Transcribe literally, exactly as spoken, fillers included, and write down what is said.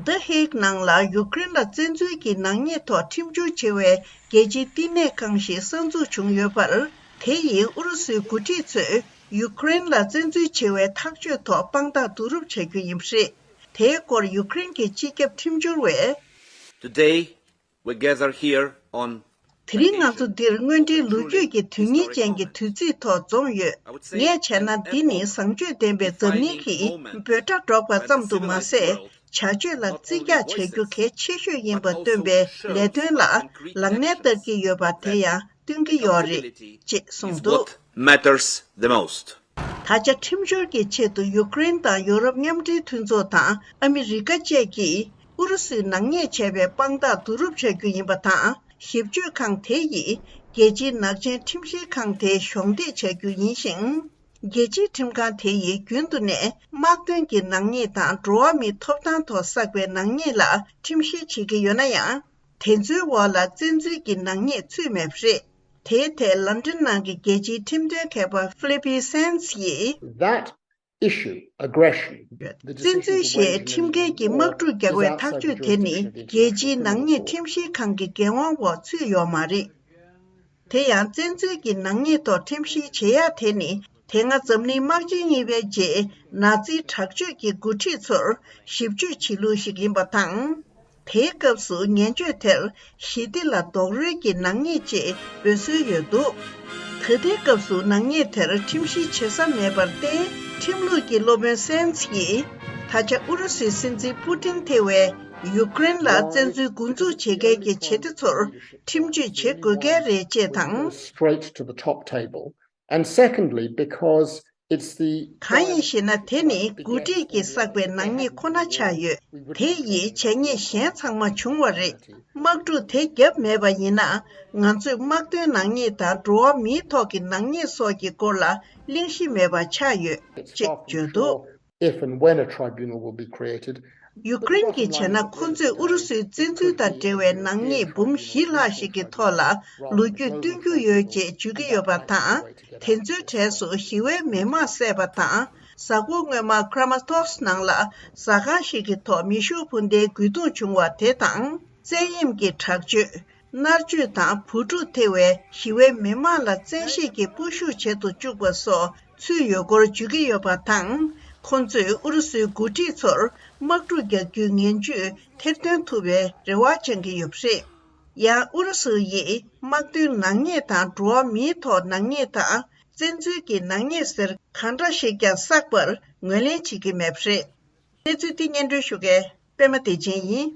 ད་ཧེག་ནང་ལ་ཡུཀ་རེན་ལ་བཙན་འཛུལ་གྱི་ནག་ཉེས་ཐོག་ཁྲིམས་བསྒྱུར་བྱེད་པའི་རྒྱལ་སྤྱིའི་བསྟི་གནས་ཁང་ཞིག་གསར་འཛུགས་བྱུང་ཡོད་པར། དེ་ཡིས་ཨུ་རུ་སུའི་འགོ་ཁྲིད་ཚོས་ཡུཀ་རེན་ལ་བཙན་འཛུལ་བྱེད་པའི་ཐག་གཅོད་ཐོག་དཔང་རྟགས་བསྡུ་རུབ་བྱ་རྒྱུ་ཡིན་པ་རེད། དེའི་སྐོར་ཡུཀ་རེན་གྱི་སྤྱི་ཁྱབ་ཁྲིམས་བསྒྱུར་བས། Today, we gather here on དེ་རིང་ང་ཚོ་འདིར་དངོས་འབྲེལ་ལོ་རྒྱུས་ཀྱི་དོན་སྙིང་ཅན་གྱི་དུས་ཚིགས་ཐོག་འཛོམས་ཡོད། ངས་བྱས་ན་འདི་ནི་བཟང་སྤྱོད་ལྡན་པའི་འཛམ་གླིང་གི་འབོད་སྒྲ་སྒྲོག་པ་ཙམ་དུ་མ་ཟད། བྱ་སྤྱོད་ལ་བརྩི་རྒྱག་བྱ་རྒྱུ་གལ་ཆེ་ཤོས་ཡིན་པ་སྟོན་པའི་ལས་དོན་ལ་ལག་ལེན་བསྟར་གྱི་ཡོད་པ་དེ་ཡང་སྟོན་གྱི་ཡོད་རེད་ཅེས་གསུངས་འདུག What matters the most. ད་ཆ་ཁྲིམས་སྦྱོར་གྱི་ཆེད་དུ་ཡུཀ་རེན་དང་ཡོ་རོབ་མཉམ་འབྲེལ་མཐུན་ཚོགས་དང་ཨ་མི་རི་ཀ་བཅས་ཀྱིས་ཨུ་རུ་སུས་ནག་ཉེས་བྱས་པའི་དཔང་རྟགས་བསྡུ་རུབ་བྱ་རྒྱུ་ཡིན་པ་དང་། ཞིབ་དཔྱོད་ཁང་དེ་ཡིས་རྒྱལ་སྤྱིའི་ནག་ཅན་ཁྲིམས་བཤེར་ཁང་དེ་གཞོགས་འདེགས་བྱ་རྒྱུ་ཡིན་ཞིང་། རྒྱལ་སྤྱིའི་ཁྲིམས་ཁང་དེ་ཡིས་རྒྱུན་དུ་ནས་དམག་དོན་གྱི་ནག་ཉེས་དང་འགྲོ་བ་མིའི་ཐོབ་ཐང་ཐོག་བསགས་པའི་ནག་ཉེས་ལ་ཁྲིམས་བཤེར་བྱེད་ཀྱི་ཡོད་ན་ཡང་། དེ་ཚོའི་འོག་ལ་བཙན་འཛུལ་གྱི་ནག་ཉེས་ཚུད་མེད་པ་རེད། དེའི་ཐད་ལན་ཀྲན་ནང་གི་རྒྱལ་སྤྱིའི་ཁྲིམས་དོན་མཁས་པ་ཧྥི་ལི་པི་སན་ཡིས། That issue, aggression, the བཙན་འཛུལ་ཞེས་ཁྲིམས་འགལ་གྱི་དམག་འཁྲུག་རྒྱག་པའི་ཐག་གཅོད་དེ་ནི་རྒྱལ་སྤྱིའི་ནག་ཉེས་ཁྲིམས་བཤེར་ཁང་གི་འགན་དབང་འོག་ཚུད་ཡོད་མ་རེད། དེ་ཡང་བཙན་འཛུལ་གྱི་ནག་ཉེས་ཐོག་ཁྲིམས་བཤེར་བྱེད་ཡག་དེ་ནི་དེ་སྔ་འཛམ་གླིང་དམག་ཆེན་གཉིས་པའི་རྗེས་ནཱ་ཛིའི་དྲག་སྤྱོད་ཀྱི་འགོ་ཁྲིད་ཚོར་ཞིབ་དཔྱོད་བྱེད་ལུགས་ཤིག་ཡིན་པ་དང་། དེའི་སྐབས་སུ་ངན་སྤྱོད་དེར་ཞི་བདེ་ལ་རྡོག་རོལ་གྱི་ནག་ཉེས་ཅེས་འབོད་སྲོལ་ཡོད་འདུག་ད་ལྟའི་སྐབས་སུ་ནག་ཉེས་དེར་ཁྲིམས་བཤེར་བྱེད་ས་མེད་པར་བརྟེན། ཁྲིམས་ལུགས་ཀྱི་སློབ་དཔོན་སན་ཡིས། ད་ཆ་ཨུ་རུ་སུའི་སྲིད་འཛིན་པུ་ཏིན་ཐེ་བའི་ཡུཀ་རེན་ལ་བཙན་འཛུལ་འགོ་འཛུགས་བྱེད་མཁན་གྱི་བྱེད་གཏེ་ཚོར་ཁྲིམས་གཅོད་བྱེད་དགོས་གལ་རེད་ཅེས་དང་། Straight to the top table. And secondly, because it's the གང་ཡིན་ཞེ་ན། དེ་ནི་འགོ་ཁྲིད་ཀྱིས་བསགས་པའི་ནག་ཉེས་ཁོ་ན་ཆགས་ཡོད། དེ་ཡིས་བྱས་ཉེས་གཞན་ཚང་མ་བྱུང་བ་རེད། དམག་འཁྲུག་དེ་བརྒྱབ་མེད་པ་ཡིན་ན། ང་ཚོས་དམག་དོན་ནག་ཉེས་དང་འགྲོ་བ་མིའི་ཐོག་གི་ནག་ཉེས་སོགས་ཀྱི་སྐོར་ལ་གླེང་གཞི་མེད་པ་ཆགས་ཡོད་ཅེས་བརྗོད་འདུག If and when a tribunal will be created, ཡུཀ་རེན་གྱིས་བྱས་ན། ཁོ་ཚོས་ཨུ་རུ་སུའི་བཙན་འཛུལ་དང་འབྲེལ་བའི་ནག་ཉེས་འབུམ་བཞི་ལྷག་ཞིག་གི་ཐོག་ལ་ལོ་རྒྱུས་སྟོན་རྒྱུ་ཡོད་ཅེས་བརྗོད་ཀྱི་ཡོད་པ་དང་། དེ་ཚོའི་གྲས་སུ་ཞི་བའི་མི་མང་བསད་པ་དང་། གཟའ་འཁོར་སྔོན་མ་Kramatorsk་ནང་ལ་ཟ་ཁང་ཞིག་གི་ཐོག་མེ་ཤུགས་འཕུར་མདེལ་རྒོལ་རྡུང་བྱུང་བ་དེ་དང་། བཙན་གཡེམ་གྱི་དྲག་སྤྱོད། མནར་གཅོད་དང་བུ་ཕྲུག་ཐེ་བའི་ཞི་བའི་མི་མང་ལ་བཙན་ཤེད་ཀྱིས་སྤོ་བཤུད་བྱེད་དུ་བཅུག་པ་སོགས་ཚུད་ཡོད་སྐོར་བརྗོད་ཀྱི་ཡོད་པ་དང་། ཁོང་ཚོས་ཨུ་རུ་སུའི་འགོ་ཁྲིད་ཚོར་དམག་འཁྲུག་རྒྱག་རྒྱུའི་ངན་ཇུས་ཐེར་འདོན་ཐུབ་པའི་རེ་བ་བཅང་གི་ཡོད་པ་རེད། ཡང་ཨུ་རུ་སུ་ཡིས་དམག་དོན་ནག་ཉེས་དང་། འགྲོ་བ་མིའི་ཐོག་ནག་ཉེས་དང་། བཙན་འཛུལ་གྱི་ནག་ཉེས་ཟེར་གང་འདྲ་ཞིག་ཀྱང་བསགས་པར་ངོས་ལེན་བྱེད་ཀྱི་མེད་པ་རེད། གནས་ཚུལ་འདི་སྙན་སྒྲོན་ཞུ་མཁན་པད་མ་བདེ་ཆེན་ཡིན།